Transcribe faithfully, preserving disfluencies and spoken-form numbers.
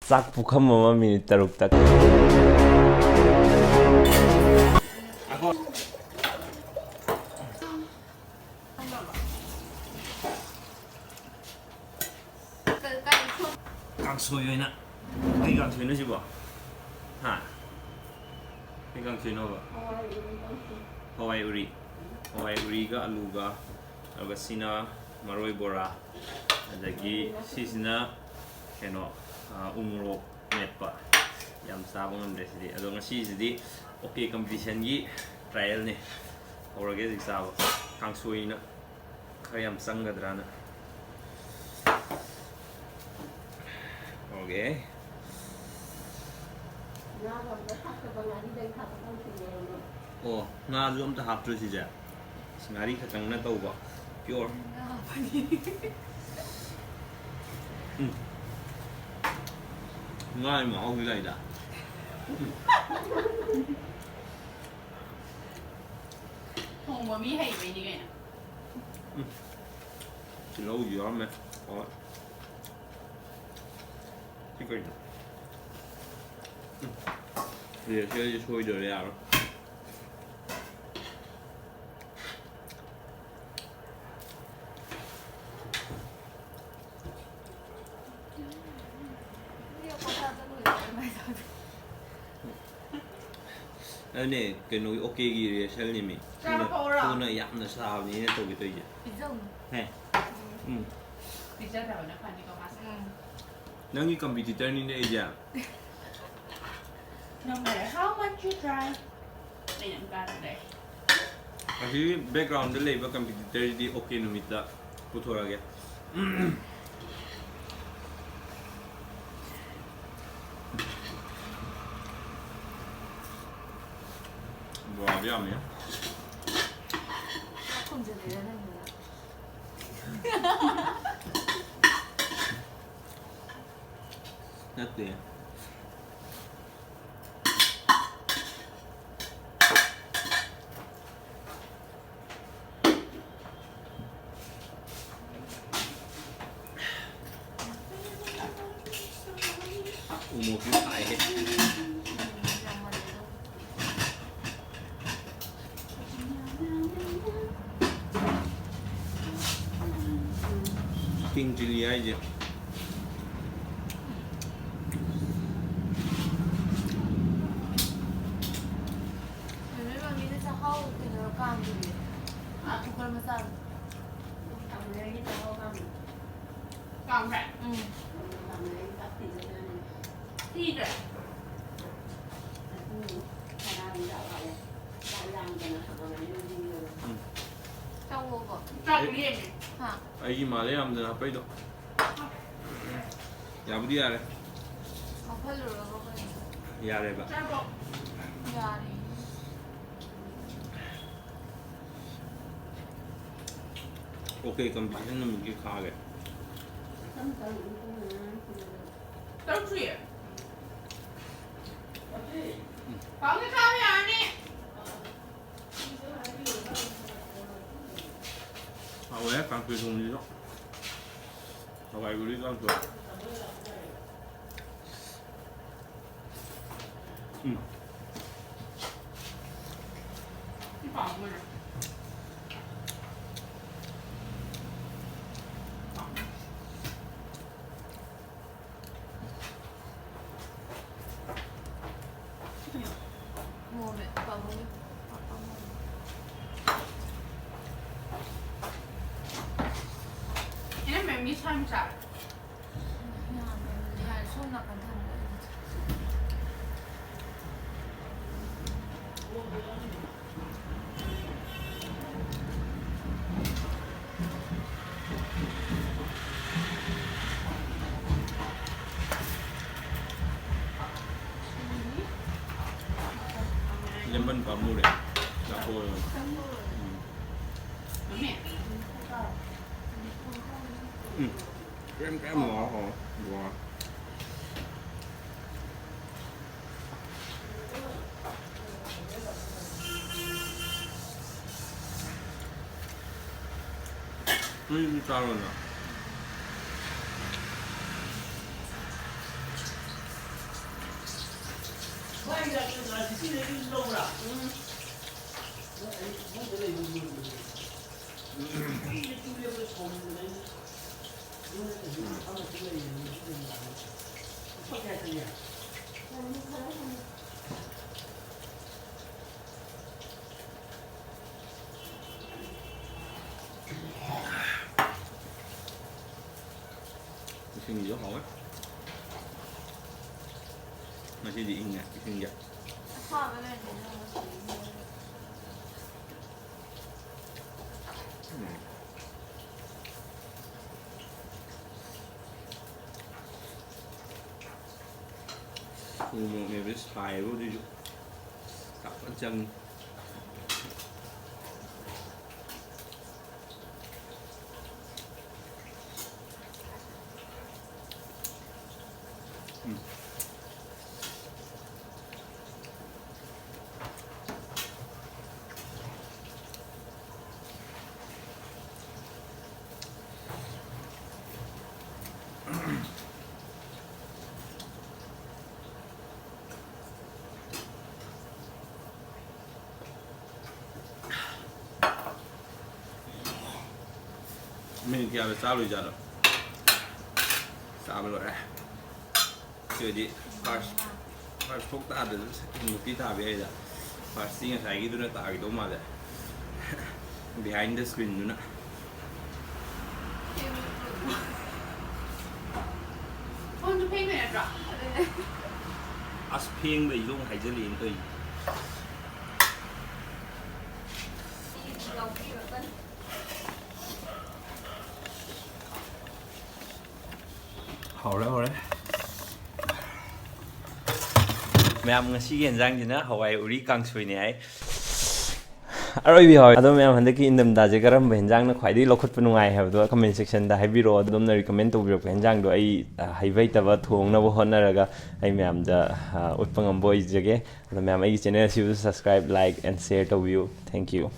ꯆꯥꯛ ꯄꯨꯈꯝ ꯑꯃ ꯃꯤꯅꯤꯠ ꯇꯔꯨꯛꯇ꯫ ꯀꯥꯡꯁꯣꯏ ꯑꯣꯏꯅ꯫ ꯀꯩ ꯀꯥꯡꯁꯣꯏꯅꯣ ꯁꯤꯕꯣ? ꯍꯥ? ꯀꯩ ꯀꯥꯡꯁꯣꯏꯅꯣꯕ? ꯍꯋꯥꯏ ꯎꯔꯤ꯫ ꯍꯋꯥꯏ ꯎꯔꯤꯒ ꯑꯂꯨꯒ, ꯑꯗꯨꯒ ꯁꯤꯅ ꯃꯔꯣꯏ ꯕꯣꯔꯥ, ꯑꯗꯒꯤ ꯁꯤꯁꯤꯅ ꯀꯩꯅꯣ, ꯑ, ꯎ ꯃꯣꯔꯣꯛ ꯃꯦꯠꯄ꯫ ꯌꯥꯝ ꯆꯥꯕ ꯉꯝꯗ꯭ꯔꯦ ꯁꯤꯗꯤ꯫ ꯑꯗꯣ ꯉꯁꯤꯁꯤꯗꯤ OK Competitionꯒꯤ trialꯅꯦ꯫ ꯍꯧꯔꯒꯦ ꯍꯧꯖꯤꯛ ꯆꯥꯕ꯫ ꯀꯥꯡꯁꯣꯏꯅ ꯈꯔ ꯌꯥꯝ ꯆꯪꯒꯗ꯭ꯔꯥꯅ꯫ OK꯫ ꯉꯥꯒ ꯑꯝꯇ ꯊꯥꯛꯇꯕ ꯉꯥꯔꯤꯗꯪ ꯊꯥꯛꯄ ꯀꯥꯡꯁꯣꯏꯅꯦ ꯍꯥꯏꯕ꯫ ꯑꯣ, ꯉꯥꯁꯨ ꯑꯝꯇ ꯍꯥꯞꯇ꯭ꯔꯣ ꯁꯤꯁꯦ? ꯉꯥꯔꯤ ꯈꯛꯇꯪꯅ ꯇꯧꯕ, pure꯫ ꯉꯥ ꯍꯥꯞꯄꯅꯤ꯫ ꯎꯝ꯫ ꯉꯥꯒꯤ ꯃꯍꯥꯎꯗꯤ ꯂꯩꯗ꯫ ꯎꯝ꯫ ꯊꯣꯡꯕ ꯃꯤ ꯍꯩꯕꯩꯅꯤ ꯀꯩꯅꯣ꯫ ꯎꯝ꯫ ꯇꯤꯜꯍꯧꯁꯨ ꯌꯥꯎꯔꯝꯃꯦ꯫ ꯍꯣꯏ꯫ ꯁꯤ ꯀꯩꯅꯣ? ꯎꯝ꯫ ꯁꯤꯗꯤ ꯁꯣꯏꯗ꯭ꯔꯗꯤ ꯌꯥꯔꯣꯏ꯫ ꯑꯗꯨꯅꯦ, ꯀꯩꯅꯣꯒꯤ, OKꯒꯤ rehearsalꯅꯦꯃꯤ꯫ ꯆꯥꯕ ꯊꯨꯅ, ꯐꯥꯎꯔꯣ? ꯊꯨꯅ ꯌꯥꯝꯅ ꯁꯥꯕꯅꯤꯅ ꯇꯧꯒꯦ ꯇꯧꯔꯤꯁꯦ꯫ ꯄꯤꯖꯧꯅꯨ꯫ ꯍꯦ꯫ ꯎꯝ꯫ ꯄꯤꯖꯗꯕꯅ ꯐꯅꯤꯀꯣ, ꯃꯥꯁꯦ꯫ ꯎꯝ꯫ ꯅꯪꯒꯤ competitorꯅꯤꯅꯦ ꯑꯩꯁꯦ꯫ No matter how much you try, ꯑꯩꯅ ꯑꯗꯨꯝ ꯀꯥꯟꯅꯗ꯭ꯔꯦ꯫ ꯑꯁꯤꯒꯤ backgroundꯗ ꯂꯩꯕ competitorꯁꯤꯗꯤ OK ꯅꯨꯃꯤꯠꯇ ꯄꯨꯊꯣꯔꯛꯑꯒꯦ꯫ ꯕꯣꯔꯥꯗꯤ ꯌꯥꯝꯃꯦ꯫ ꯆꯥꯛ ꯊꯣꯡꯖꯜꯂꯤꯔ ꯅꯪꯗꯨꯅ? ꯅꯠꯇꯦ꯫ ꯃꯣꯔꯣꯛꯇꯤ ꯁꯥꯏꯍꯦ꯫ King chilli ꯍꯥꯏꯁꯦ꯫ ꯃꯃꯤ ꯃꯃꯤꯅ ꯆꯥꯛꯍꯥꯎ ꯀꯩꯅꯣ ꯀꯥꯝꯗ꯭ꯔꯤꯌꯦ꯫ ꯀꯨꯀꯔ ꯃꯆꯥꯗꯣ꯫ ꯀꯥꯝꯈ꯭ꯔꯦ? ꯎꯝ꯫ ꯊꯤꯗ꯭ꯔꯦ? ꯎꯝ꯫ ꯆꯥꯛꯑꯣꯕ꯫ ꯆꯥꯛ ꯂꯦꯝꯃꯦ꯫ ꯍꯥ? ꯑꯩꯒꯤ ꯃꯥꯜꯂꯦ ꯌꯥꯝꯗꯅ ꯍꯥꯞꯄꯩꯗꯣ꯫ ꯌꯥꯕꯨꯗꯤ ꯌꯥꯔꯦ꯫ ꯍꯥꯞꯍꯜꯂꯨꯔꯒ ꯀꯩꯅꯣ? ꯌꯥꯔꯦꯕ꯫ ꯆꯥꯔꯕꯣ? ꯌꯥꯔꯦ꯫ OK, competition ꯅꯨꯃꯤꯠꯀꯤ ꯈꯥꯒꯦ꯫ ꯇꯔꯨꯛ ꯁꯨꯏꯌꯦ꯫ ꯄꯥꯎꯅ ꯆꯥꯕ ꯌꯥꯔꯅꯤ꯫ ꯍꯥꯎꯋꯦ, ꯀꯥꯡꯁꯣꯏ ꯊꯣꯡꯕꯁꯤꯁꯨ꯫ ꯍꯋꯥꯏ ꯒꯨꯂꯤ ꯀꯥꯡꯁꯣꯏ꯫ ꯎꯝ꯫ ꯃꯣꯃꯦ, ꯄꯥꯕꯨꯡꯒꯤ ꯄꯥꯄꯥ ꯃꯣꯃꯦ꯫ ꯏꯅꯝꯃ, ꯃꯤ ꯁꯥ ꯌꯥꯝ ꯆꯥꯔꯦ꯫ ꯌꯥꯝꯃꯦ, ꯌꯥꯔꯦ, ꯁꯣꯝ ꯅꯥꯀꯟ ꯊꯝꯃꯣ꯫ lemon ꯄꯥꯝꯃꯨꯔꯦ꯫ ꯆꯥꯊꯣꯛꯑꯣ꯫ ꯎꯝ꯫ ꯎꯝ꯫ ꯀ꯭ꯔꯦꯝ ꯀ꯭ꯔꯦꯝ ꯂꯥꯎꯔ ꯍꯥꯎꯋꯦ꯫ ꯋꯥ꯫ ꯅꯣꯏꯁꯨ ꯆꯥꯔꯣꯅ꯫ ꯏꯁꯤꯡꯁꯤꯁꯨ ꯍꯥꯎꯋꯦ꯫ ꯉꯁꯤꯗꯤ ꯏꯪꯉꯦ ꯏꯁꯤꯡꯁꯦ꯫ ꯑꯁꯥꯕ ꯂꯩꯔꯗꯤ ꯅꯪ ꯉꯁꯤ ꯏꯪꯉꯦ꯫ ꯎꯝ꯫ ꯎ ꯃꯣꯔꯣꯛ ꯃꯦꯠꯄꯁꯦ ꯁꯥꯏꯌꯦꯕ ꯍꯧꯖꯤꯛꯁꯨ꯫ ꯆꯥꯛ ꯐꯖꯅ ꯆꯪꯉꯤ꯫ ꯎꯝ꯫ ꯃꯤꯅꯤꯠ ꯀꯌꯥꯗ ꯆꯥ ꯂꯣꯏꯖꯥꯠꯅꯣ? ꯆꯥꯕ ꯂꯣꯏꯔꯦ꯫ ꯁꯤ ꯑꯣꯏꯗꯤ ꯐꯥꯔꯁ, ꯐꯥꯔꯁ ꯊꯣꯛ ꯇꯥꯗ꯭ꯔꯁꯨ ꯁꯦꯀꯦꯟ ꯃꯨꯛꯇꯤ ꯇꯥꯕ ꯌꯥꯏꯗ꯫ ꯐꯥꯔꯁꯇꯤ ꯉꯁꯥꯏꯒꯤꯗꯨꯅ ꯇꯥꯈꯤꯗꯧ ꯃꯥꯜꯂꯦ꯫ Behind the screenꯗꯨꯅ꯫ ꯀꯣꯟꯁꯨ ꯐꯦꯡꯗꯣꯏ ꯅꯠꯇ꯭ꯔꯣ? ꯑꯗꯨꯅꯦ꯫ ꯑꯁ, ꯐꯦꯡꯕꯩꯁꯨ ꯑꯃꯨꯛ ꯍꯥꯏꯖꯜꯂꯛꯑꯦꯅꯦ ꯇꯧꯔꯤꯁꯦ꯫ ꯁꯤꯗꯤ ꯌꯥꯎꯕꯤꯔꯛꯀꯅꯨ꯫ ꯍꯧꯔꯦ, ꯍꯧꯔꯦ꯫ ꯃꯌꯥꯝ, ꯉꯁꯤꯒꯤ ꯌꯦꯟꯖꯥꯡꯁꯤꯅ ꯍꯋꯥꯏ ꯎꯔꯤ ꯀꯥꯡꯁꯣꯏꯅꯦ ꯍꯥꯏ꯫ ꯑꯔꯣꯏꯕꯤ ꯍꯋꯥꯏ꯫ ꯑꯗꯣ ꯃꯌꯥꯝ, ꯍꯟꯗꯛꯀꯤ ꯏꯪꯊꯝꯊꯥꯁꯦ ꯀꯔꯝꯕ ꯍꯦꯟꯖꯥꯡꯅ ꯈ꯭ꯋꯥꯏꯗꯒꯤ ꯂꯧꯈꯠꯄ ꯅꯨꯡꯉꯥꯏ ꯍꯥꯏꯕꯗꯣ comment sectionꯗ ꯍꯥꯏꯕꯤꯔꯛꯑꯣ꯫ ꯑꯗꯣꯝꯅ recommend ꯇꯧꯕꯤꯔꯛꯄ ꯍꯦꯟꯖꯥꯡꯗꯣ ꯑꯩ, ꯑ, ꯍꯩꯕ ꯍꯩꯇꯕ ꯊꯣꯡꯅꯕ ꯍꯣꯠꯅꯔꯒ ꯑꯩ ꯃꯌꯥꯝꯗ, ꯑ, ꯎꯠꯄ ꯉꯝꯕ ꯑꯣꯏꯖꯒꯦ꯫ ꯑꯗꯣ ꯃꯌꯥꯝ, ꯑꯩꯒꯤ channel ꯑꯁꯤꯕꯨꯁꯨ subscribe, like and share ꯇꯧꯕꯤꯌꯨ꯫ Thank you꯫